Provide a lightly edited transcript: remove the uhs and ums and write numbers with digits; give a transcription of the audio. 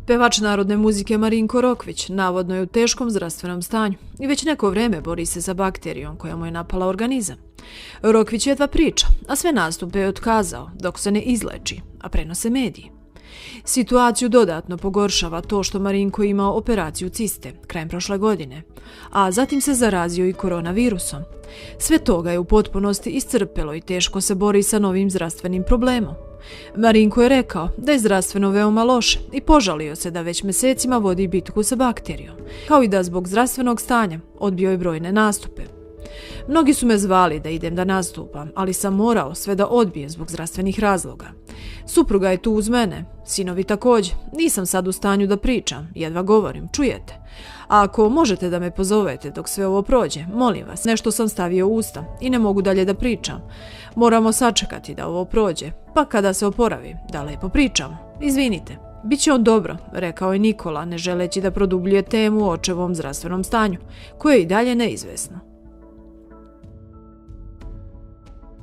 Pevač narodne muzike Marinko Rokvić navodno je u teškom zdravstvenom stanju i već neko vreme bori se sa bakterijom koja mu je napala organizam. Rokvić jedva priča, a sve nastupe je otkazao dok se ne izleči, a prenose mediji. Situaciju dodatno pogoršava to što Marinko imao operaciju ciste krajem prošle godine, a zatim se zarazio i koronavirusom. Sve to ga je u potpunosti iscrpelo i teško se bori sa novim zdravstvenim problemom. Marinko je rekao da je zdravstveno veoma loše i požalio se da već mjesecima vodi bitku sa bakterijom, kao i da zbog zdravstvenog stanja odbio je brojne nastupe. Mnogi su me zvali da idem da nastupam, ali sam morao sve da odbijem zbog zdravstvenih razloga. Supruga je tu uz mene, sinovi također. Nisam sad u stanju da pričam, jedva govorim, čujete? A ako možete da me pozovete dok sve ovo prođe, molim vas, nešto sam stavio u usta i ne mogu dalje da pričam. Moramo sačekati da ovo prođe, pa kada se oporavim, da lepo pričamo. Izvinite. Biće on dobro, rekao je Nikola, ne želeći da produbljuje temu o očevom zdravstvenom stanju, koje je i dalje neizvesno.